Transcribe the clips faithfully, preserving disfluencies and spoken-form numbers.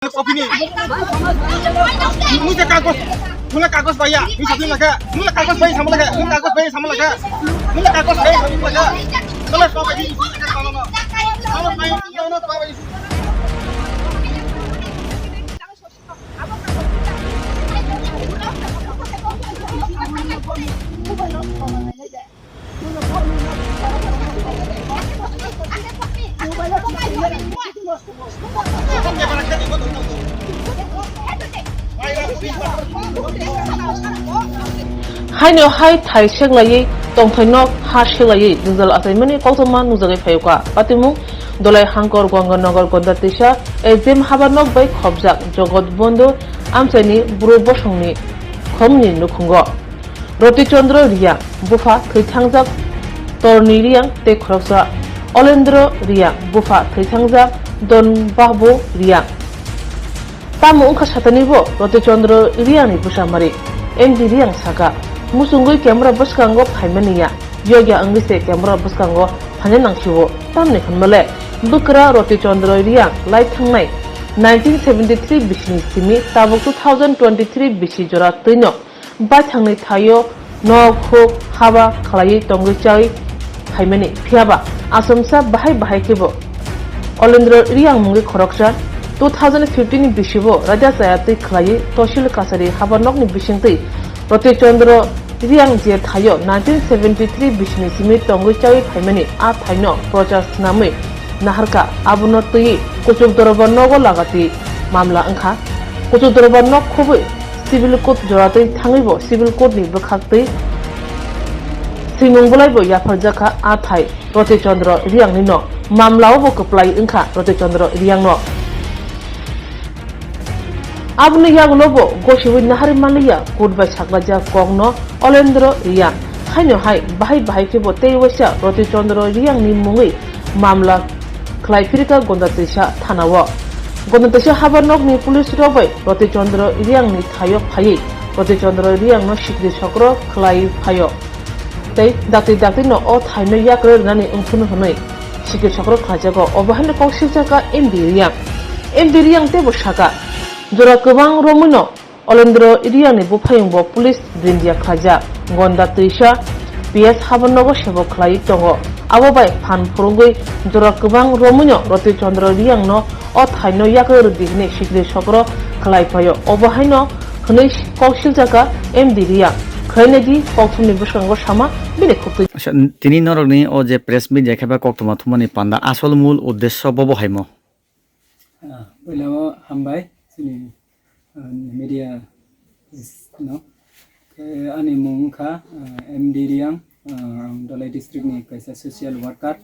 Kopini. Mui khe kagos. Mula kagos baya. Mui sabi laka. Mula kagos baya sama laka. Mula kagos baya sama laka. Mula kagos baya sama laka. Mula kagos baya sama laka. Haino hai thai seklaiwi tongthai nok ha seklaiwi jwngjal achaimani koktwma nukjagwi phaiyokha. Patimung Dolai Hangkor Ganganagar Gonda Tisa S D M haba nok bai khopjak Jogot Bondo amchaini bru bosongni khomni nukhungo. Roti Chandra Reang, bupha thwi thangjak Torni Reang tei khoroksa Olendra Reang, bupha thwi thangjak Don Babu Reang. Tamo wngkha satanibo Roti Chandra Reangni bwsamari M D Reang saka, muchungwi camera bwskango phaimani ya, yokya wngwi se camera bwskango phaina nangsi-o. Tamni hwnmale bwkra Roti Chandra Reang lai thangnai nineteen seventy-three bisini simi tabuk two thousand twenty-three bisi jora twino baithangni thaio nok huk haba khlaiwi tongwi chawi phaimani. Phiyaba achomsa bahai bahai khebo Olendra Reang mungwi khoroksa two thousand fifteen bisibo raida chaya twi khlaiwi tosil kasari haba nokni bisingtwi Roti Chandra Reang je thaio nineteen seventy-three bisini simi tongwi chawi phaimani, a thaino prochar swnamwi naharkha, abono twiwi kuchuk dorbar nogo lagati mamla wngkha. Kuchuk dorbar nok khobwi civil court joratwi thangwibo civil court ni bwkhaktwi swimung bolaibo yapharjakha a thai Roti Chandra Reangni no. Mamlao bo kwplai wngkha Roti Chandra Reang no. Aboni yagulo bo gosiwi nahari manliya court bai saklajak kokno Olendra Reang. Haino hai bahai bahai khe bo tei waisa Roti Chandra Reangni mungwi mamla khlai phirkha Gonda Tisa thanao. Gonda Tisa haba nokni police rok bai Roti Chandra Reangni thaio phaiwi Roti Chandra Reangno sikri sokro khlai phaio. Tei dakti dakti no o thaino yakrwi rwnani wngphuru hwnwi sikir sokro khlaijago. Obo haino kok swijak kha M D Reang. M D Reang teibo sakha, jora kwbang romwino Olendra Reangni buphayungbo police brindia khlaijak. Gonda Tisa P S haba nogo sebo khlaiwi tongo. Abo bai phan phurungwi jora kwbang romwino Roti Chandra Reangno o thaino yakrwi rwdi hwnwi sikri sokro khlai phaio. Obo haino hwnwi kok swijak kha M D Reang. Khlainai di kokthumni bwskango sama bini khuktwi. Acha, tini norokni o je press meet ya khe ba koktwma thumani panda asol mul uddesyo bobo haimo? Ah, puilao hambai chini, ah, media no. Khe ani mung wngkha, ah, M D Reang, ah, ang Dhalai district ni kaisa social worker.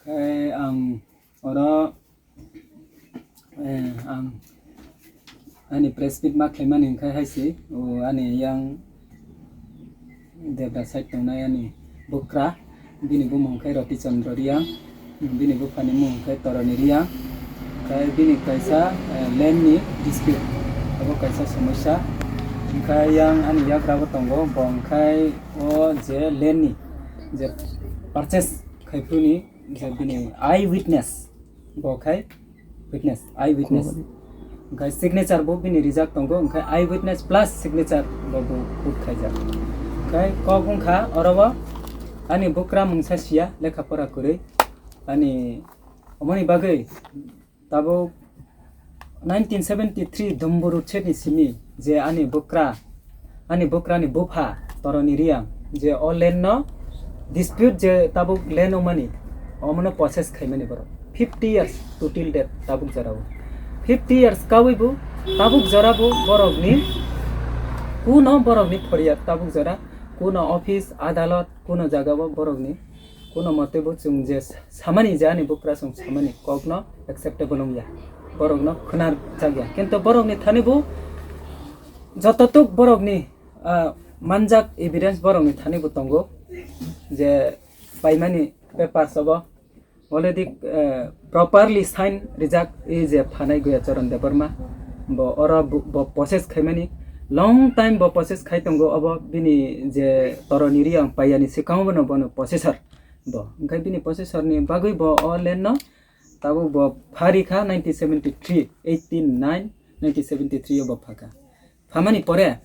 Khe ang oro Eh, ang ani press meet ma khlaimani hwnkhe hai se, o ani yang Debra side tongnai ani bukra, bini bumung khe Roti Chandra Reang, bini buphani mung khe Toroni Reang, khe bini kaisa, eh, land ni dispute, abo kaisa somosya. Hwnkhe yang ani yagra bo tongo, bo hwnkhe o je land ni je purchase khaiphuru ni je bini eye witness, bo khai witness, eye witness. Okhai signature bo bini rijak tongo, okhai eye witness plus signature bo bo put khaijak. Okhai kok wngkha oro o ani bukra mungsa sia lekha pora kwrwi. Ani omoni bagwi tabuk nineteen seventy three Dumburu chini simi je ani bukra Ani bukra ni bupha Toroni Reang je o land no dispute je tabuk land wngmani, omono possess khaimani borok fifty years to till date tabuk jora o. Fifty years kawi bo tabuk jora bo borok ni kuno borok ni phoriya tabuk jora kuno office adalot kuno jaga o borok ni kuno mote bo chwng je samani je ani bukra chwng samani kok no acceptable wngya, borok no khwna jakya, kintu borok ni thani bo jototuk borok ni ah, manjak evidence borokni thani bo tongo je paimani papers obo already, eh, properly sign rijak, e je phanai Guyacharan Debbarma bo oro bo, bo possess khaimani long time bo possess khai tongo, obo bini je Toroni Reang paiyani swkango bono bono possessor bo, hwnkhe bini possessor ni bagwi bo o land no Tabuk bo phari kha nineteen seventy three, eighteen nine nineteen seventy three o bo phakha. Phamani pore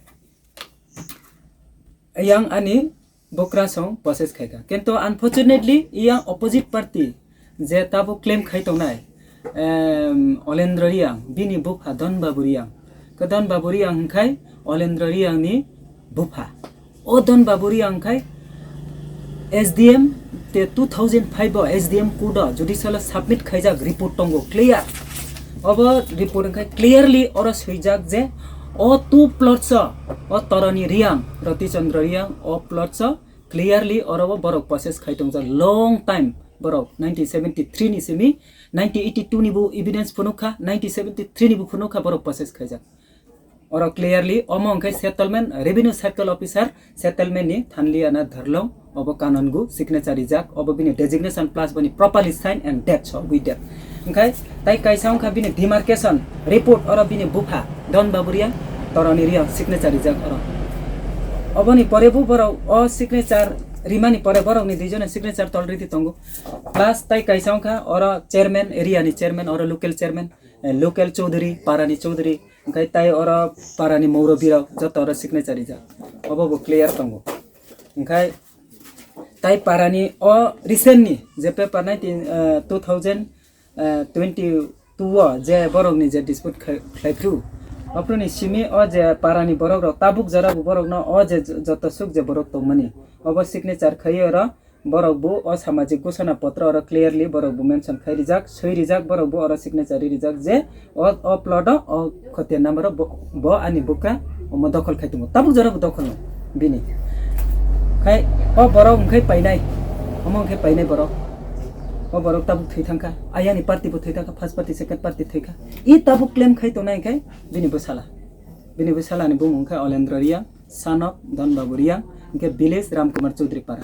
yang ani bukra song possess khaikha. Kintu unfortunately yang opposite party je tabuk claim khai tongnai, em, Olendro Riang, bini bupha Don Babu Riang. Khe Don Babu Riang hwnkhe Olendro Riang ni bupha. O Don Babu Riang khai S D M te two thousand five o S D M court o judicial o submit khaijak report tongo clear. Obo report wngkha clearly oro swijak je o two plots o, o Toroni Riang, Roti Chandra Riang o plots o clearly oro o borok possess khai tongjak long time borok nineteen seventy three ni simi nineteen eighty two ni bo evidence phunukha, nineteen seventy three ni bo phunukha borok possess khaijak. Oro clearly omo hwnkhe settlement, revenue circle officer settlement ni Thanliana Dharlong, obo Kanangu signature rijak, obo bini designation plus boni properly sign and date so with date. Hwnkhe tai kaisa wngkha bini demarcation report, oro bini bupha Don Babu Riang, Toroni Riang signature rijak oro. Oboni pore bo borok o signature rimani pore borokni duijona signature tol ridi tongo. Plus tai kaisa wngkha oro chairman, area ni chairman, oro local chairman, eh, local Chaudhary, para ni Chaudhary, hwnkhe tai oro para ni mourobi rok joto oro signature rijak. Obo bo clear tongo. Hwnkhe tai para ni o recent ni je paper nineteen, eh, two thousand twenty two o je borok ni je dispute khai-, khlai phru, aphuru ni simi o je para ni borok rok tabuk jora bo borok no o je j-, joto suk je borok tongmani obo signature khai oro. Borok bo o samajik ghosona potro oro clearly borok bo mention khai rijak, swi rijak, borok bo oro signature ri rijak je o, o plot o, o khotia number o bo, bo ani bukha omo dokhol khai tongo. Tabuk jora bo dokhol no bini. Khai o borok hwnkhe painai, omo hwnkhe painai borok. O borok tabuk thwi thangkha, ayang ni party bo thwi thangkha, first party, second party thwi kha. I tabuk claim khai tongnai hwnkhe bini bwsala. Bini bwsala ni bumung hwnkhe Olendro Riang, son of Don Babu Riang, hwnkhe village Ramkumar Chaudhary para.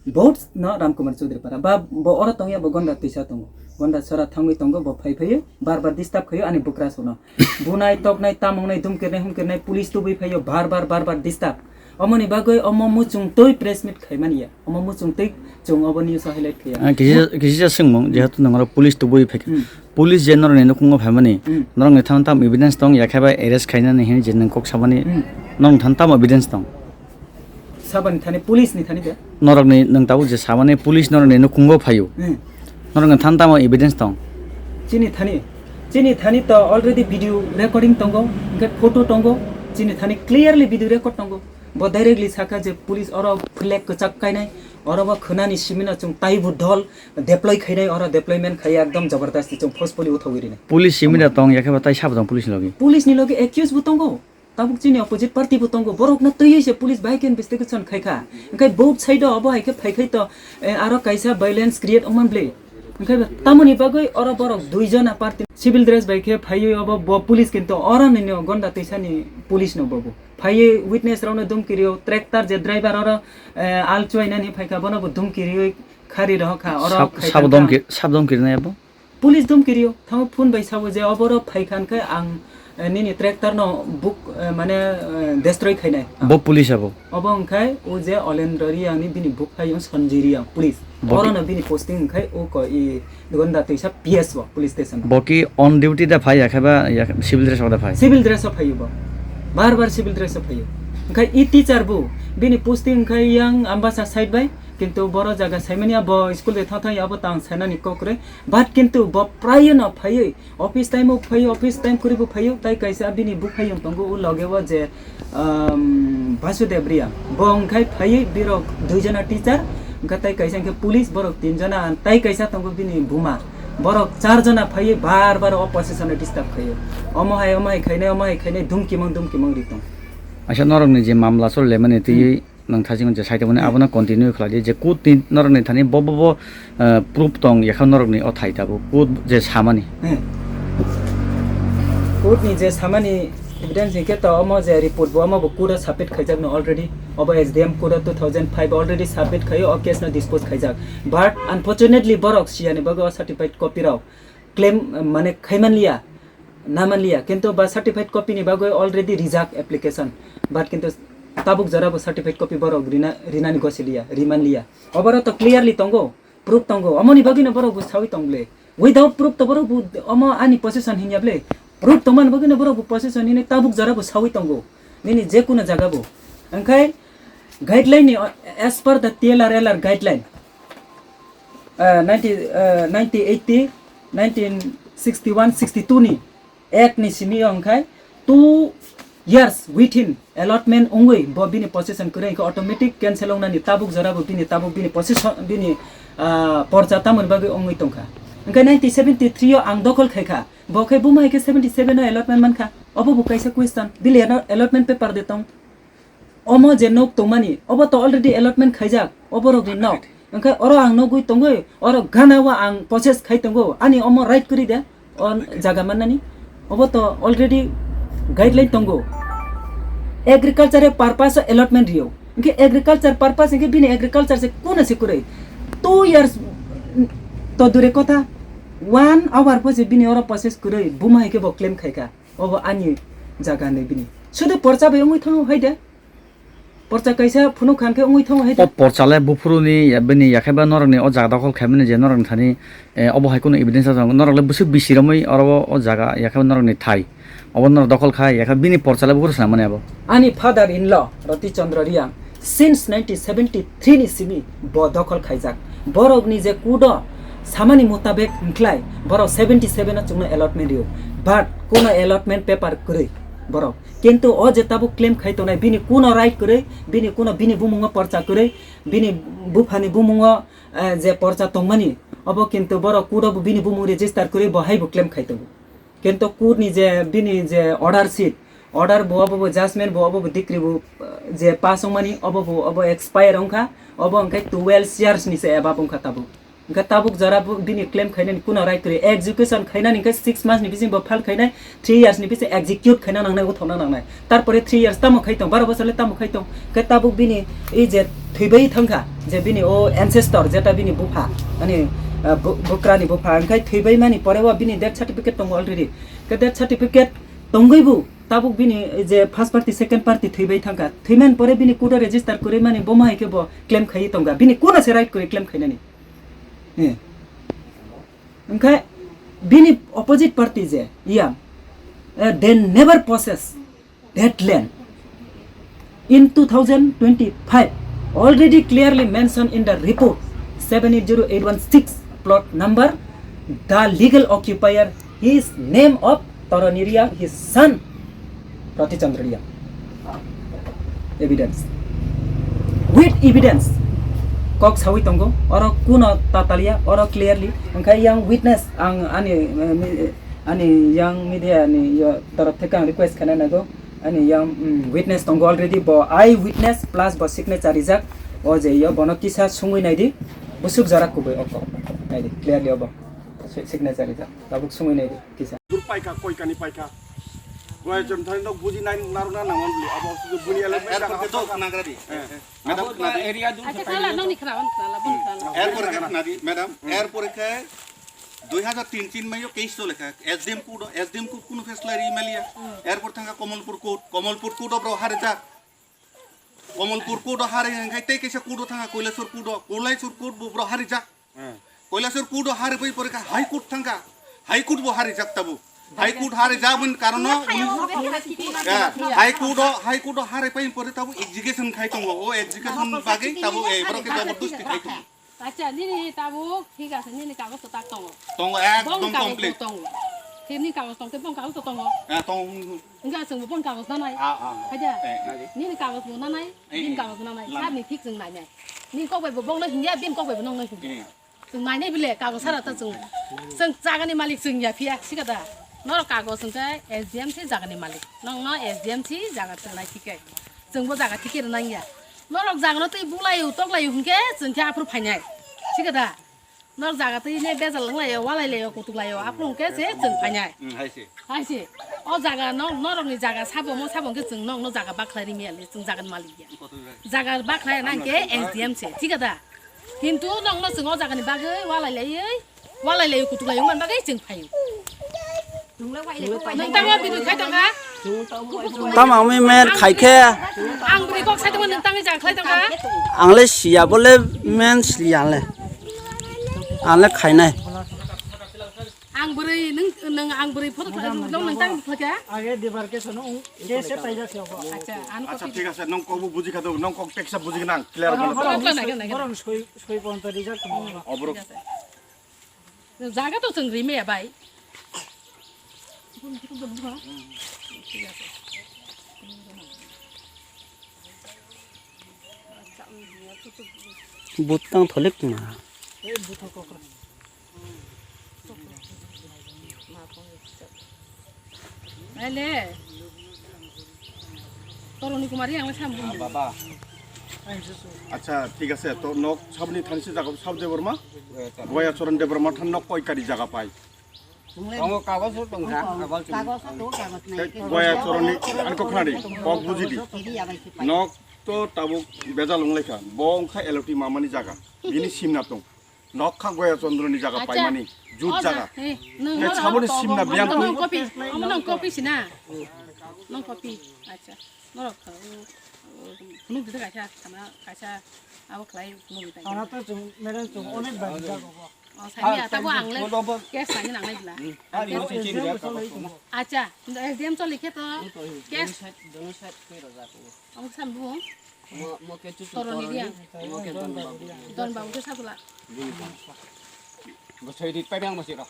Vote no Ramkumar Chaudhary para. Ba bo oro tongya bo gonda twisa tongo. Gonda sora thangwi tongo, bo phai phaiwi bar bar disturb khaio ani bukra sono. Bunai, toknai, tamongnai, dumkirnai, humkirnai, police tubui phaio bar bar, bar bar disturb. Omoni bagwi omo muchung twi press meet khaimani ya. Omo muchung twi chwng obo news o highlight khaiya. Ah, kisa, kisa swngmung, jehetu nangro police tubui phaikha. Hmm. Police je norokni nukhungo phaimani, Hmm. norokni thani tamo evidence tong, yakhe bai arrest khainani hini je nwng kok samani, Hmm. norokni thani tamo evidence tong? Sabani thani, police ni thani de? Norokni nwng tabuk je samani police norokni nukhungo phaio. Hmm. Norokni thani tamo evidence tong? Chini thani, chini thani to already video recording tongo, hwnkhe photo tongo, chini thani clearly video record tongo. Bo directly sakha je police oro flag kwchak kainai, oro bo khwnani simino chwng taibo dol deploy khainai, oro deployment khai ekdom jabardasti chwng forcefully uthawi rinai. Police simida tong yakhe bo tai sabo tong police ni logi? Police ni logi accused bo tongo. Tabuk chini opposite party bo tongo, borok no twiwi se police bai khe investigation khai kha. Hwnkhe both side o obo hai khe phai khai to, eh, aro kaisa violence create wngman bwle. Hwnkhe tamoni bagwi oro borok dui jona party civil dress bai khe phaiwi obo bo police kintu oro nini o gonda twisa ni police no bobo. Phaiwi witness rok no dumki rio, tractor je driver oro, eh, al chuainani phaikha bono bo dumki riwi khari rohor kha, oro Sab-, khai sabo thangkha. Domki, sabo domki rinai abo? Police dumki rio, thango phone bai sabo je oboro phai khan khe ang, eh, nini tractor no buk, eh, mane, eh, destroy khainai. Bo police abo? Obo wngkhai o je Olendro Riang ni bini buk phai yung Sanjay Riang, police. Bo ki- Oro no bini posting wngkhai o ko i Gonda Twisa P S o, police station o. Bo ki on duty da phai ya khe ba ya civil dress o da phai? Civil dress o phai bo. Bar bar civil dress o phai. Wngkhai i teacher bo bini posting wngkhai yang Ambasa side bai, kintu boro jaga saimani abo school de thang thang ya abo tang sainani kok rwi. But kintu bo prayo no phaiwi, office time o phaiwi, office time kwrwi bo phaiwi, tai kaisa bini buphai wng tongo o loge o je, um, Basudev Riya. Bo wngkhai phaiwi birok dui jona teacher, wngkha tai kaisa wngkhe police, borok tin jona, tai kaisa tongo bini buma. Borok char jona phaiwi bar bar o position o disturb khaio. Omo hai, omo hai khainai, omo hai khainai, dumkimang, dumkimang ri tong. Aisa norokni je mamla choli lemani twi Hmm. Nang thajing je side mani Hmm. abono continue khlai di je court ni norok ni thani bo bo bo, eh, proof tong yakha norok ni o thai tabuk court je samani. Hmm. Court ni je samani evidence hinkhe to omo je report bo omo bo court o submit khaijak no already. Obo S D M court o two thousand five already submit khaio, o case no dispose khaijak. But unfortunately borok siyani bagwi o certified copy rok claim, eh, mane khaimanliya, namanliya, kintu ba certified copy ni bagwi already rijak application, but kintu tabuk jora bo certified copy borok rina, rinani gosiliya, rimanliya. Oboro to clearly tongo, proof tongo, omoni bagwi no borok bo sawi tong le. Without proof to borok bo omo ani possession hinya ble. Proof tongmani bagwi no borok bo possession hini tabuk jora bo sawi tongo. Nini je kuno jaga bo. Angkhai guideline ni, uh, as per the T L R L R guideline, uh, ninety, uh, nineteen eighty, nineteen sixty-one, sixty-two ni Act ni simi o hwnkhe two years within allotment wngwi bo bini possession kwrwi hwnkhe automatic cancel wngnani tabuk jora bo bini tabuk bini possession bini, ah, porcha tamoni bagwi wngwi tongkha. Hwnkhe nineteen seventy-three o ang dokhol khaikha, bo khe buma hai khe seventy-seven o allotment mankha, obo bo kaisa question, bili ano allotment paper de tong. Omo je nok tongmani, obo to already allotment khaijak, oborokni nok. Hwnkhe oro ang nogwi tongwi, oro gana o ang possess khai tongo, ani omo right kwrwi de, o jaga mannani. Obo to already guideline tongo. Agriculture purpose o allotment rio. Hwnkhe agriculture purpose hwnkhe bini agriculture se kuna se kwrwi. Two years to dure kotha, one hour pho se bini oro possess kwrwi, buma hai khe bo claim khaikha. Obo ani jaga hinwi bini. Sudu porcha bai wngwi thango hai de. Porcha kaisa phunuk khan khe wngwi thango hai de. O porcha le buphuruni ya, bini yakheba norokni o jaga dokhol khaimani je norokni thani, eh, obo hai kheno evidence tongo. Norok le bwswk bisi romwi oro o jaga yakheba norokni thai. Obo norok dokhol khai yakhe bini porcha le buphuru swnamani abo. Ani father in law Roti Chandra Reang since nineteen seventy-three ni simi bo dokhol khaijak. Borokni je kudo samani mutabek hwnkhlai borok seventy-seven o chwngno allotment rio. But kuno allotment paper kwrwi borok. Kintu o je tabuk claim khai tongnai bini kuno right kwrwi, bini kuno bini bumungo porcha kwrwi, bini buphani bumungo, eh, je porcha tongmani obo kintu borok kudo bo bini bumung register kwrwi bo hai bo claim khai tongo. Kintu court ni je bini je order sheet, order bo obo bo judgment bo obo bo decree bo, eh, je pass wngmani obo bo obo expire wngkha, obo hwnkhe twelve years ni se above wngkha tabuk. Hwnkhe tabuk jora bo bini claim khainani kuno right kwrwi, execution khainani hwnkhe six months ni bising bo file khainai, three years ni bising execute khaina nangnai, uthokna nangnai. Tarpore three years tamo khai tong, baro bosor le tamo khai tong. Khe tabuk bini ei je thwibai thangkha, je bini o ancestor, jeta bini bupha, ani, ah, bu-, bukrani bupha, hwnkhe thwibai mani pore o bini death certificate tongo already. Khe death certificate tongwi bo tabuk bini ei je first party, second party thwibai thangkha. Thwimani pore bini court o register kwrwi mani bo mohai khe bo claim khaiwi tongkha. Bini kuno se right kwrwi claim khainani. Eh. Hwnkhe bini opposite party je, iya, eh, they never possess that land. In two thousand twenty-five, already clearly mentioned in the report seven eight zero eight one six, plot number, the legal occupier, his name of Toroni Reang, his son, Roti Chandra Reang. Evidence. With evidence. Kok sawi tongo, oro kuno tatalia, oro clearly. Hwnkhe yang witness, ang ani, eh, mi-, ani yang media ni yo torop theke ang request khaina nago. Ani yang, mm, witness tongo already, bo eye witness plus bo signature rijak. O je yo bono kisa sungwi naidi, busuk jora kubui oko. Naidi, clearly obo. Si-, signature rijak. Tabuk sungwi naidi. Kisa. Dur paikha, koikani paikha. Goya chum thani nok buji nai narwkna nangmani bwlwi. Abo sudu buni elak bai Airport jaga ke hapsa dok ka. Nagradi. Eh. Madam, abo khna di. Area dun Acha khala nokni khna, khna, khna, khna. Erpore khe khna di, madam. Erpore khe dui hazar tin chin mayo case chole kha. S D M court, S D M court kuno faisla ri maliya. Erpor thangkha Kamalpur court, Kamalpur court o bro harijak. Kamalpur court o hari hwnkhe tei kaisa court o thangkha Kailasor court o, Kailasor court bo bro harijak. Kailasor court o hari bai pore kha High Court thangkha. High Court bo hari jak tabu. High Court hari jak bun karono uni, eh, High Court o, High Court o hari pai pore tabu execution khai tongo. O execution bagwi tabu, eh, borok ke jabardosti khai tongo. Acha, nini tabu thik ase, nini kagoj to tak tongo. Tongo, ekdom complete. Bong kagoj to tongo. Thik ni kagoj tong, bong kagoj to tongo. Eh, tong. Enggak, sing bong kagoj nanai. Ah, ah. Aja. Eh, nini kagoj bo nanai, eh, nini kagoj bo nanai. Sab ni thik sing nai nai. Ni kok bai bo bong no hingya, bin kok bai bo nong no hingya. Eh. Chwng nainai bile, kagoj sara ta chwng, chwng jagani malik chwng ya phiya, sikha da? Norok kagoj hwnkhe S D M se jagani malik. Nokno S D M se jaga chwng nai thik khe. Chwngbo jaga thik khe rwnang ya. Norok jagano twi bulaio, toklaio hwnkhe chwng khe aphuru phainai. Sikha da? Norok jaga twi ne bejal wnglaio, walailaio, kutuklaio, aphuru hwnkhe se chwng phainai. Hmm, hai se. Hai se. O jaga no, norokni jaga sabo mo sabo hwnkhe chwng nokno jaga bakhlai rimya le, chwng jagani malik ya. Jaga bakhlai nang khe S D M se, sikha da? Kintu nokno chwng o jagani bagwi walai laiwi, walai laiwi kutuk laiwi wngmani bagwi chwng phaio. Nokno tamo bini khai tongkha? Tamo ami mer khai khe. Ang bini kok sai tongma nokno tangwi jang khlai tongkha? Ang le siya bole men siya le. Ang le khainai. Ang bwrwi, nwng, nwng ang bwrwi photo khlai, nwng nang tang khlai kha? Age demarcation o, case se paijak se obo. Acha, ang Acha, copy. Thik ase, nwng kokbo buji kha do, nwng kok teksa buji nang, clear Borok, kha. Borok, Borok, nang, nang, nang. Borok soi, soi ponto rijak tong. Oborok. Thik ase. Jaga to chwng rimaya bai. Butang tholik na. Ele. Toroni Kumari ang sam bung. Baba. Acha, thik ase. To nok sabni thansi jaga sab Debbarma. Goya Charan Debbarma than nok koi kari jaga pai. Tongo, kagos o tong kha, kagos o. Kagos o tong, kagos nai. Tei Goya Charan ni, ani kok khna di, kok buji di. Kiri abai si pai. Nok to tabuk bejal wng lai kha. Bo wng kha L O T mamani jaga. Bini simna tong. Nok kha Goya Chandra ni jaga Acha. Paimani. Jut O jaga. He, nwng He, norok saboni to simna bo biyang nwng twi. Copy. Omo nwng copy sina. Nwng copy. Acha. Norok kha, o, o, phunuk dide kaisa, sana kaisa, abo khlai phunuk dide. Sana to chwng, madam chwng onek bar jago bo. O, sani ata bo ang le case sani nang lai bla. Hmm. Ang case Exam choli ko. Acha, S D M choli khe to case. Dono side, dono side khe rojak ko. Ang sam bu. Mo, mo ke chu Toroni dia. Mo ke don babu. Don babu ke sabula. Bo soi di pai bang masih rok.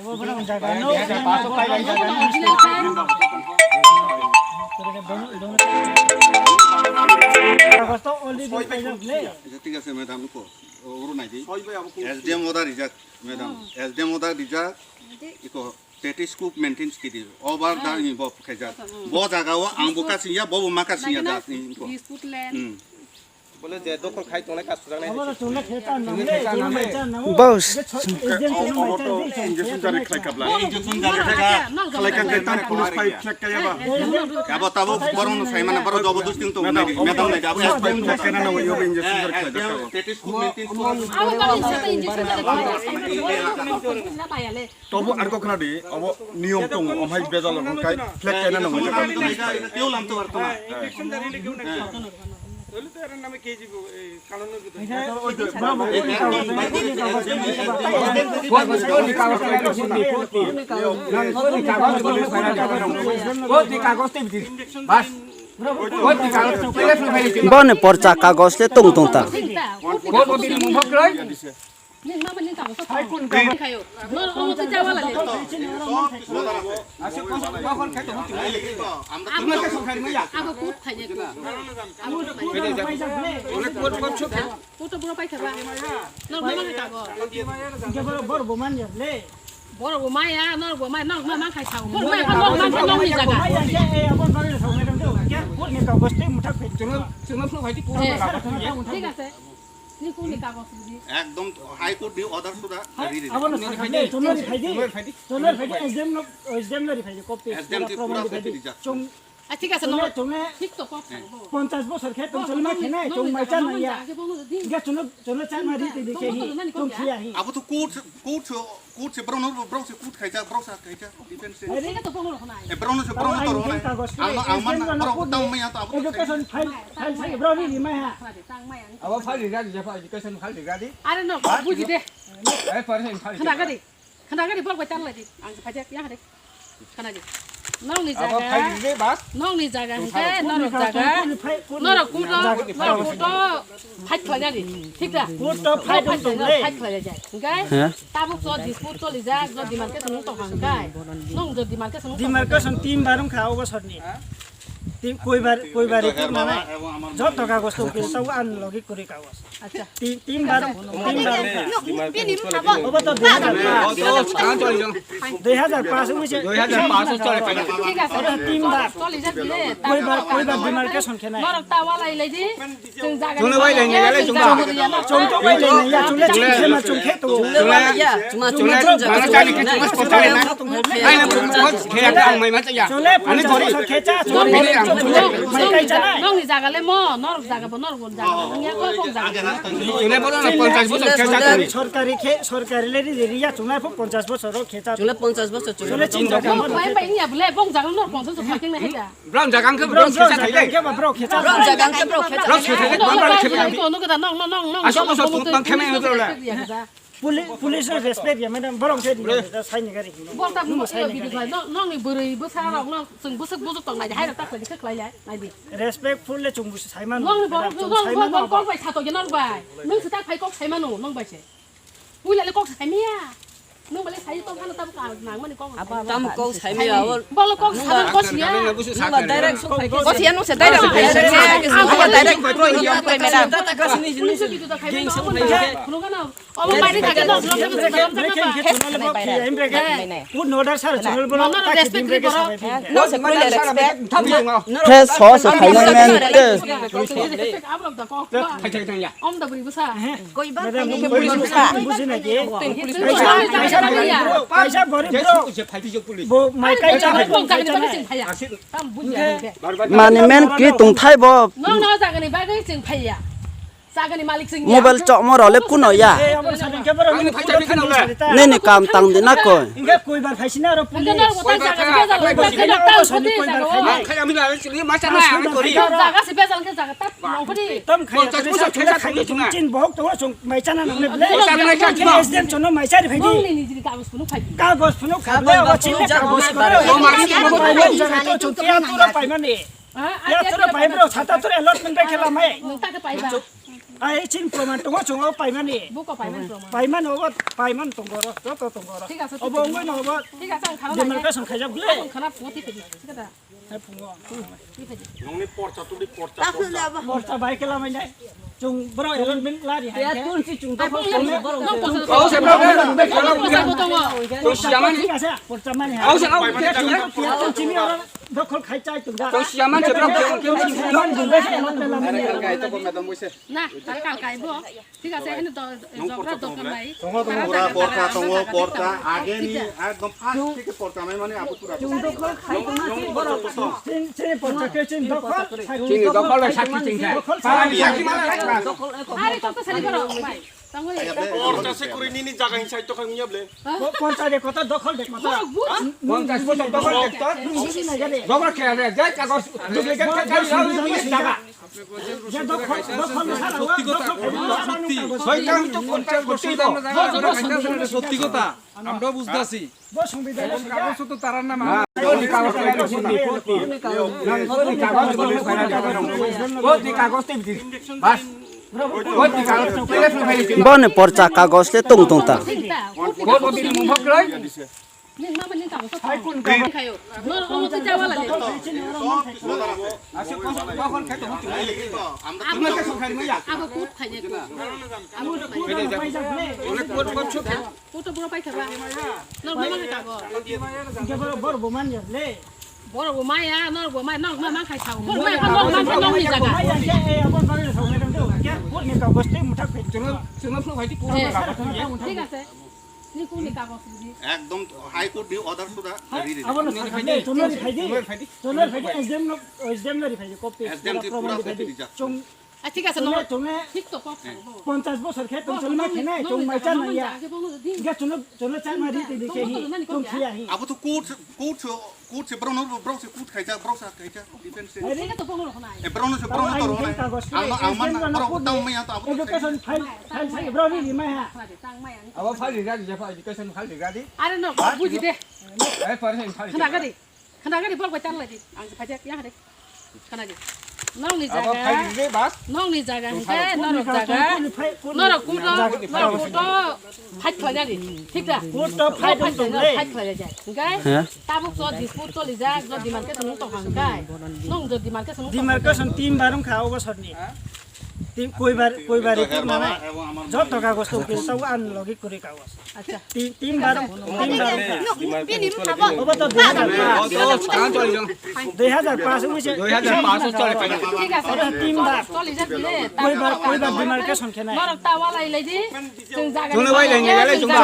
Obo borok jaga no. Paso pai bang jaga no. Kagosto already paijak le. Thik ase, madam ko. Oro nai di. S D M order rijak, madam. S D M order rijak. Iko status quo maintain kidi. Over the ni bo khaijak. Bo jaga o ang bo kasing ya, bo bo ma kasing ya, dat ni ko. Dispute land. Hmm. Bole je dokol khai tongnai ka sujaknai. Obo to chwngno khe cha nang le, chwngno mai cha nang. Boss. Je cho-, je chwngno mai cha nang le. Injection jari khlai kabla. Injection jari khlai ka. Khlai ka khe tang police fight flag ka yaba. Abo tabo borong no sai mana borok jobo dusting to nai. Madam nai abo police fight flag ka na nang yo injection jari khlai ka. Status quo maintain to. Abo ka injection jari khlai ka. Tobo ar kok khna di, obo niyom tongo, omhai bejal rok khai flag kaina nango jaga. Teo lam to ar toma. Boni porcha kagos le tong tong ta. Nini mama nini kago to. Nini kayo. No, no, no, to jawa la le. Abo kut thai ne kut. Abo kut thai ne. Kut to buro pai thaba. No, mama nini kago. Ke boro, boro bo man ya le. Boro bo maya, no bo maya, no mama khai thau. Boro maya, no mama khai no ni jaga. Maya, ya, eh, abo boro thau, madam, to. Ke kut ni kago ste muthak pe. Chuma, chuma phlo bhai ti kut. Thik ase. Ni kuni kagos budi. Ekdom High Court ni order suda. Hai, ri ri. Abo no phai di, tono ri phai di. Tono ri phai di, S D M no, S D M no ri phai di, copy. S D M pura, ti pura pura copy ri di. Rijak. Chwng, ah, thik ase, chwng no. Thik to kok. Ponchash bosor khe tong chalma khe nai, chwng mai cha nang ya. Ge chwng no, chwng no cha ma ri ti di khe hi, chwng khiya hi. Abo to court, court Court se borok no, borok se court khaijak, borok sa khaijak, defense se. Ai, rega to borok no hwnai. E, borok no se, borok no to hwnai. Ang no, ang man, borok tang maya to abo. Education file, file sa borok ni rimai ha. Abo file riga di, education file riga di. Are no, buji de. Ai, file riga di. Khana gadi. Khana gadi borok bai tang lai di. Ang khaijak ya de. Khana di. Nokni jaga, nokni jaga hwnkhe norok jaga, norok court o, norok court o fight khlainani, thik da? Court o fight khlainani, fight khlainani. Hwnkhe tabuk so dispute cholijak, no demarcation wng tongkha hwnkhe, nong jo demarcation wng tongkha. Demarcation team bar wngkha o bosorni. Team koibar, koibar report nanai. Joto kagoj tongphio, tabuk ani logi kwrwi kagoj. Acha. Tin, tin bar, tin bar. Bini mama bo. Obo to dui hajar paanch. Dui hajar paanch wngwi se. Dui hajar paanch wngwi se. Obo to tin bar. Koi bar, koi bar demarcation khenai. Norok ta walai lai di. Chwng jaga ni walai lai, chwng jaga ni. Chwng to walai lai ya, chwng le chwng khema chwng khe to. Chwng le ya, chwng ma chwng le chwng jaga. Chwng le. Ani thori. Nokni jaga le mo, norok jaga bo, norok bo jaga bo, wngya koi kok jaga bo. Chwle bono na ponchash bosor khe cha tongni. Sorkari khe, sorkari le ri ri ya chwng nai pho ponchash bosor khe cha. Chwle ponchash bosor chwle. Chwle chin jaga mo. Bai bai ya bole bong jaga norok ponchash bosor khe nai da. Brom jaga ang khe brom khe cha thai dai. Brom jaga ang khe brom khe cha. Brom khe thai dai, brom khe thai dai. Kono kada nong nong nong nong. Asok bosor tong tang khe nai bro la. Poli-, police no respect ya, madam, borok se di, sai ni gari. Borok ta bumo sai ni gari. No, nong ni bwrwi bwsa rok no, chwng bwswk bwswk tong nai di, hai rok ta khlai di, khe khlai lai, nai di. Respectful le chwng bwswk sai mano. Nong ni borok, madam, chwng nong, sai nong, mano. Nong kok bai sato ya nong bai. Nung se ta phai kok sai mano, nong bai se. Puila le kok sai maya. Nung bai le sai tong hano tam ka nang mani kok. Tam kok sai maya, abo. Bolo kok sai kok sia. Nung ba direct kok sia, nung se direct. Nung ba direct. Police ki tu ta khai mano. Obo mari thake no, no, no, no, no, no. Good order sir, channel bolo. No, no, respect kri boro. No, se koi le respect. He so se khaina men te. Respect, abro da ko. Om da bri busa. Koi ba. Madam, police busi na ki? Police busi na ki? Kaisa gorib bro. Bo mai kai cha. Tam buji. Mani men ki tong thai bo. No, no, jagani bagwi chwng phaiya. Jagani malik chwng ya. Mobile chokma rok le kuno ya. Nini kam tang di na koi. Hingke koi bar phaisina aro police. Hingke nang bo ta jaga se bejal. Jaga se bejal hingke jaga ta nang phadi. Tam khai. Chin bohok to chwng mai chana nang le ble. Accident chono mai chari phaidi. Nini jiri kagos phunuk phaidi. Kagos phunuk kha ble abo chin le kagos. Jaga to chwng tiya tura paimani. Ya tura pai bro, sata tura allotment bai khela mai. Nung ta ke pai ba. Ai chin proman tongo chungo paimani. Buko paiman proman. Paimano, paiman tongoro, joto tongoro. Thik ase, obo thik ongoi no obo. Thik ase, ang khana. Demarcation khaijak ble. Ang khana poti pedi. Thik ase. Hai pungo. Nongni porcha tuli porcha. Porcha bai khela mai nai. Chung bro allotment lari hai. Ya tun si chung to. Ai, bro, bro, bro, bro. Kau se bro, bro, bro, bro. Porcha mani. Thik ase, porcha mani. Kau se kau. Porcha chini oro. Dokhol khai chai tong da. Tong siya man se bro. Siya man bung bai se. Na, ta kal kai bo. Thik ase, heno do, jobra dokol nai. Tongo, tongo, pura porta, tongo, porta. Age ni ekdom first theke porta mai mane apu pura. Chung dokhol khai tong na, chung borok. Chin, chin porta ke chin dokhol. Chini dokhol bai sakhi ching khai. Para ni sakhi mana? Dokhol. Are to sali boro bai. Porcha se kuri nini jaga hin side to khang niya ble. Porcha de kota dokhol de kota. Porcha se dokhol de kota. Dokhol khe ade, jai kagos duplicate khe kari jaga. Sotthi kotha, sotthi. Hoi kami to porcha koti do. Sotthi kotha. Amra bujhdachi. Bo songbidhan. Kagoz to tarar naam. Boni porcha kagoz le tong tong ta. Koto boro pai thaba. Nor mama ka go. Hingke boro, boro bo man ya le. Boro bo maya, nor bo maya, nor mama khai thao. Boro maya, nor mama khai nor ni jaga. Maya hingke, eh, abo bagi thao, madam, do. Ke, boro ni kagos te muthak pe. Chuma, chuma phru khai di. Eh, thik ase. Ni kuni kagos di. Ekdom High Court ni order suda. Hai, abo no khai di. Chuma khai di. Chuma khai di. Chuma khai di. S D M no, S D M no khai di. Copy. S D M pura copy di ja. Chung Ah, thik ase, chungle, no. Chungle. Thik to kok. Ponchash bosor khe tong chungle ma khenai, chungle ma chan ya. Ga chungle, chungle chan ma ri te dikhe hi, chungle khiya hi. Abo to court, court, court se brono, bro se court khaija, bro sa khaija, defense se. Are, e brono se brono to ro nai. Ama, ama na bro tang ma ya to abo to education file, file sai bro ri ma ha. Abo file ri ga di, education file ri ga di. Are no, buji de. Ai, file sai file. Khana gari. Khana gari bol bai tanglai di. Ang phai jak ya de. Khana di. Nong ni jaga. Nong ni jaga hingke norok jaga. Norok kuto, norok kuto. Fight khlai jak di. Thik da? Kuto fight khlai jak. Hingke tabuk so dispute choli jak, so demarcation tong hang kai. Nong so demarcation. Demarcation team barung kha obo sorni. Ti-, koibar, koibar report nanai. Joto kagos tong khe tabuk ani logi kwrwi kagos. Acha. Ti-, team bar, team bar. Bini mama bo. Obo to dui hajar paanch. Dui hajar paanch wngwi se. Dui hajar paanch chole. Thik ase. Obo team bar. Choli jak bile. Koibar, koibar demarcation khenai. Norok ta walai lai di. Chwng jaga. Chwng walai lai ya, chwng ba.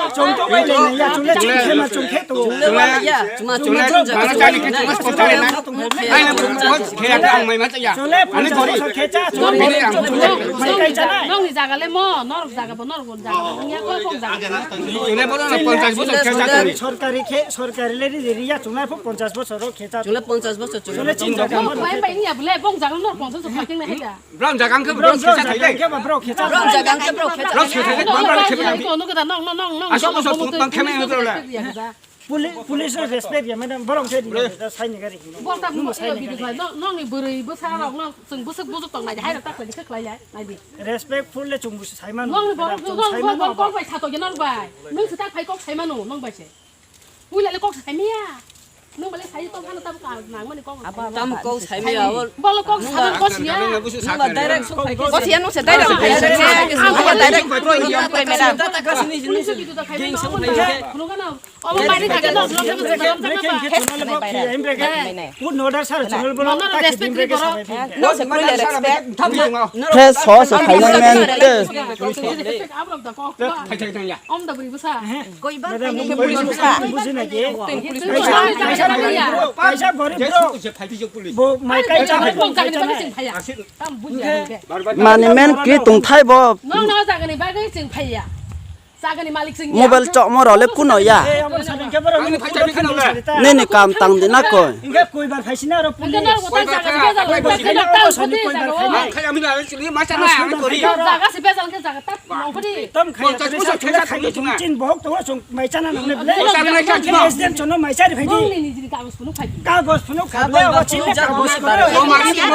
Chwng to walai lai ya, chwng le chwng khe ma chwng khe to. Chwng le ya. Chwng le chwng jaga. Chwng le chwng jaga. Ai na chwng khe ya ang mai ma ya. Chwng le ani gori. Chwng khe cha, chwng le. Nokni jaga le mo, norok jaga bo, norok bo jaga bo, wngya kok kok jaga. Chwle bono ponchash bochor khe cha tongdi. Sorkari khe, sorkari le ri ri ya chungnai pho ponchash bochor ro khe cha. Chwle ponchash bochor chwle. Chwle chin jaga. Bai bai ni ya bole bong jaga norok ponchash bochor khe nai da. Bro jaga ang khe bro khe cha thai le. Bro jaga ang khe bro khe cha. Bro khe thai le, bang bang khe thai. Ko no keda nong nong nong nong. Asok asok bang khe nai bro le. Puli-, police no respect ya, madam, borok se di, da, sai ni gari. Bol tak mo sai ni gari. No, no ni bwrwi bwsa rok no, chwng bwswk bwswk tong nai, hai rok tak lai, khe khlai lai, nai di. Respectful le chwng bwswk sai mano. Nong ni borok, madam, chwng nong, sai nong, mano. Nong kok bai sato ya nong bai. Nung se tak phai kok sai mano, nong bai se. Puila le kok sai maya. Nung bai le sai tong hano tam ka nang mani kok. Tam kok sai maya, ol. Bol kok sai mano, kok siya. Nung ba direct sok phai khe. Kok siya nung se direct phai khe. Nung ba direct pro yong koi madam. Police ki tu ta khai mano. Nung ka na. Omo bai ni thake dos lok thake dos lok thake. Put no order sir, channel bolo. No, no, respect kri boro. No, se koi le respect. Fresh ho se khai nai men te. Respect abrok da kok. Om da bri busa. Koi ba khai nai bri busa. Buji na ki? Kaisa gorib bro. Bo mai kai cha. Tam buji. Mani men kri tung thai bo. No, no, jagani bagwi chwng phaiya. Jagani malik chwng ya. Mobile chokma rok le kuno ya. Eh, abo sani khe borok nini photo thani sari ta. Nini kam tang di na koi. Hingke koi bar phaisina aro police. Hingke norok bo ta jaga se bejal koi bar phaina. Ang khai ami na chini ma chana ami kori. Jaga se bejal khe jaga ta nong phadi. Tam khai. Ponchash bosor khai khai khai khai khai. Chin bohok to song mai chana nang le. Mai chana khai. President chono mai chari phai di. Nong ni nijini kagos phunuk phai di. Kagos phunuk khai. Abo chin kagos phunuk. O mari to.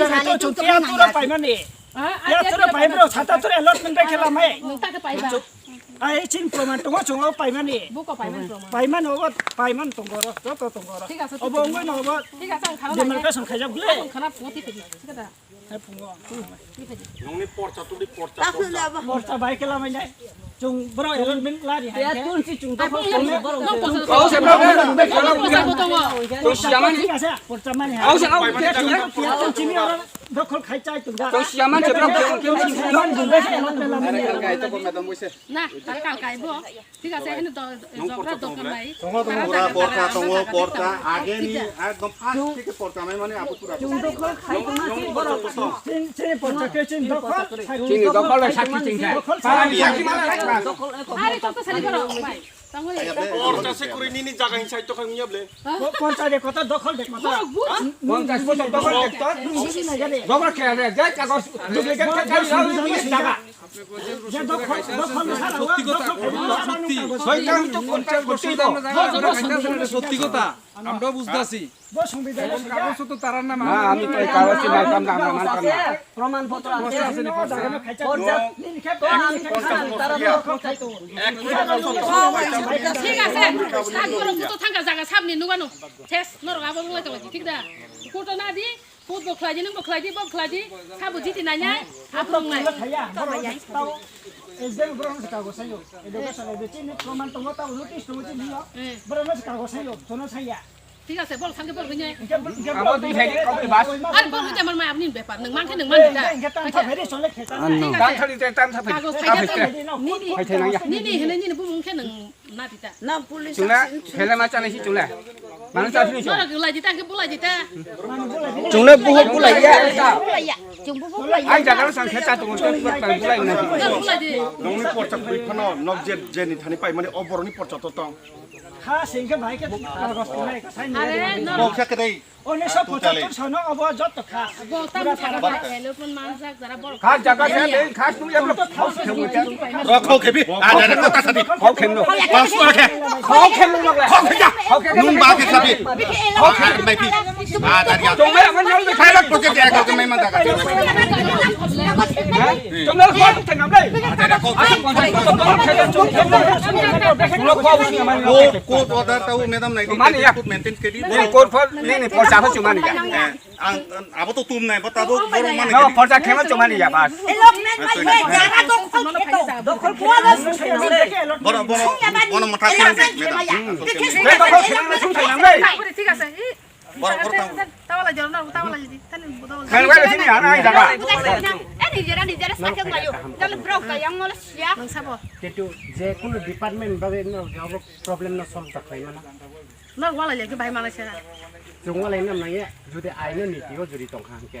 Jaga to chutiya pura paimani. Ah, ya tura paimro, sata tura allotment bai khela mai. Nung ta khe paiba. Ai, chin proman tongo chungo paimani. Buko paiman proman. Paiman obo, paiman tongo ro, joto tongo ro. Thik ase, obo thik ongoi ase. No obo. Thik ase, ang khana demarcation khaijak bole. Ang khana poti poti. Thik ase. Hai pungo. Nongni porcha tuli porcha. Porcha bai kela mai nai. Chung bro allotment lari hai. Ya tun si chung to. Kau se bro. Kau siamani. Porcha mani hai. Kau se kau. Ya tun chini oro. Dokhol khai chai tung da. Kau siaman se bro. Kau siaman se bro. Na, kal kai bo. Thik ase, hino do, jobra dokhol bai. Tongo, tongo. Pura porta, tongo, porta. Ageni, ekdom first theke porta mai mane abu pura. Chung dokhol khai tongma si borok. Sini, sini porta ke sini dokhol. Sini dokhol bai sakhi ching khai. Dokhol sakhi. Ari kok to sali borok bai. Tangoi. Porta se kuri nini jaga hin side to khai muya ble. Porta de kota dokhol de kota. Porta se dokhol de kota. Dokhol khe ne, jai kagos duplicate khe kagos jaga. Sotthi কথা, সত্য কথা। আমরা বুঝতেছি। না, আমি তো এই কাগজ মানতাম না, আমরা মানতাম না। প্রমাণপত্র আছে। ঠিক আছে। সাত বড় কত থাকা জায়গা সামনে নুগানো। শেষ, নরক আবার বলে তো, ঠিক না? কোর্টে না দি, Put bo khlai di, nung bo khlai di, bo khlai di, sabo jiti nai nai, aphuru nai. Khaya, borok tao, S D M borok no kago sayo, education education ni proman tongo, tao notice tongo chini yo, borok no kago sayo, jono saya. Thik ase, bol thangke bol hwnyai. Abo twi thai di, kok ni bas. Ar bol hwnyai, amar mai aboni bepar, nung mankhe nung man di ta. Ingke tam tha phai di, chole khe ta. Tam tha di, tam tha phai di. Kago thai di, nini, nini hwnwi nini bumung khe nung. Na dita. Na police Chungle, action. Hele ma chana si chungle. Mano cha sini chungle. Nora gulai dita, ke bulai dita. Chungle buhok bulai ya. Bulai ya. Chung buhok bulai ya. Ai jaga sang khe cha tung tung bulai na. Nora gulai di. Nongni porcha bui phano nok je je ni thani pai mani oboroni porcha to tong. Kha singke bhai ke kagos nai ka sai ni. Are, no. Boksa ke dei. Unisho pochottor sono obo jotto kha. Bo tam jara ba, elopun manjak jara bor. Kha jaga se le, kha tu ya lo. Ro khau khebi. A da da kota sabi. Khau khem no. Pas ma khe. Khau khem no le. Khau khe ja. Khau khem. Nung ba khe sabi. Khau khe mai pi. A da ya. Tong mai aman jol de khai rak poke de ko mai man da ka. Tong na khau khem no le. A da da khau. Court, court order tau madam nai. Mani ya. Court maintain kedi. Ni court for ni ni por sa chu mani ya. Ang, ang, abo to tum nai, bo tabuk borok mani. No, porcha khema chumani ya, bas. Elok men mai he, jaga dokhol kheto. Dokhol khema. Borok, borok, bono motha khe, madam. Be dokhol khema na sum thai nang dei. Thik ase. Borok, borok tang. Tawala jor na, tawala jodi. Tani tawala. Khel wai sini ana ai jaga. Eh, ni jera, ni jera sakhe mayo. Jalo brok ka yang ngol sia. Nang sabo. Kintu je kono department babe no problem no solve ta khlai mana. Nor wala le ke bai mana sera. Chwng wala nam nang ya, jodi aino niti o jodi tong kha hwnkhe.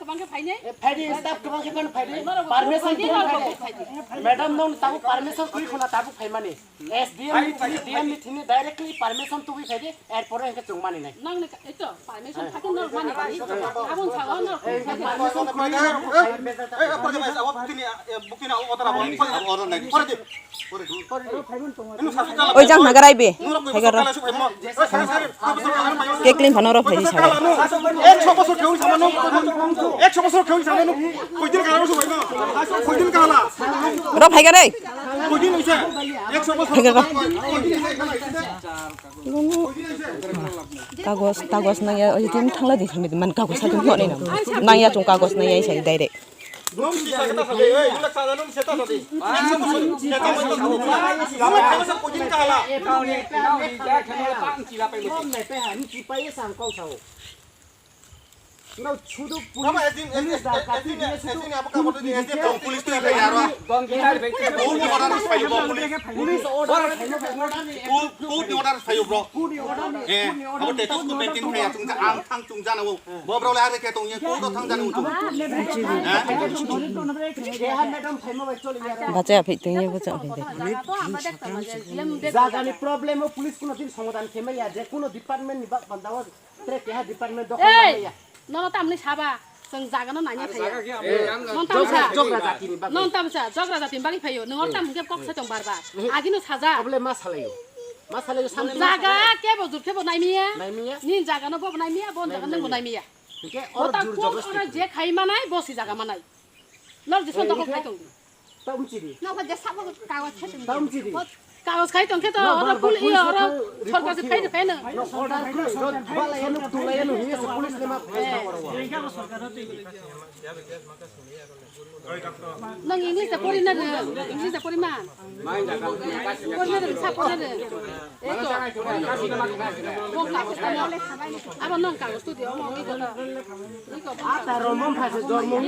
kwbang khe phainai. Eh, phaidi, staff kwbang khe phano phaidi. Norok permission phaidi, twi norok phaidi. Phaidi. Madam, nong tabuk permission twi khuna tabuk phaimani. S D M ni thini, D M ni thini directly permission tubui phaidi, erpore hwnkhe chwng mani nai. Nang ni ka-, eto, permission phaidi norok mani nai. Abon sawa norok phaidi. Permission tubui norok phaidi. Eh, eh, phaidi, phaidi, abo bukini, eh, bukini abo order abo. Abo order nai. Phaidi. Oi jang naga raibe. Haigar ro. Keklin phano ro phaidi saga. Ro phaiga rei. Haigar ro. Kagos, kagos nangya, oi tin thangla di thangla di man kagos sa tu hone na. Nangya chung kagos nangya isai direct. Nung si sakata sadi, eh, nung sakta nung seta sadi. Ekso bosor, ekso bosor. Nung ekso bosor kojin kahala. Nung nepe ha, nung chipai sang kau sao. Nung sudu police, police da kati dia sudu. Police tu ipai aro. Police order is payu bro, police. Police order. Court ni order is payu bro. Court ni order ni. Eh, abo status ko maintain kaya tung ang thang tung jana wo. Bo bro le are ke tong ye ko do thang jani utu. Bacha aphi tong ye bacha aphi de. Jagani problem o police kuno din somadan khe maya, je kuno department ni bak panda o tre keha department dokhol maya. Nono tamni saba, chwng jagano nanya thaya. Non tamsa, jogra jati ni bagwi. Non tamsa, jogra jati ni bagwi phayo. Nung tam hingke kok sai tong bar bar. Agino saja. Abo le ma salayo. Ma salayo samti. Jaga kebo jur kebo naimiya. Naimiya. Ni jagano bo naimiya, bon jagano nang bo naimiya. Hingke oro jur jogosti. Oro je khai manai, bo si jaga manai. Lor je son tokol khai tong. Ta umchiri. Na ko je sabo kagoj khai tong. Ta umchiri. Kagoj khai tong khe to oro pul iyo oro sorkar se khai khai no. No order khai no. Bala yanu tulai yanu hiye se police le ma khai ta oro. Nang English ta pori na de. English ta pori ma. Pori na de sa pori na de. Eto. Abo nang kagoj tu de omo iko. Ata romom phase jormo.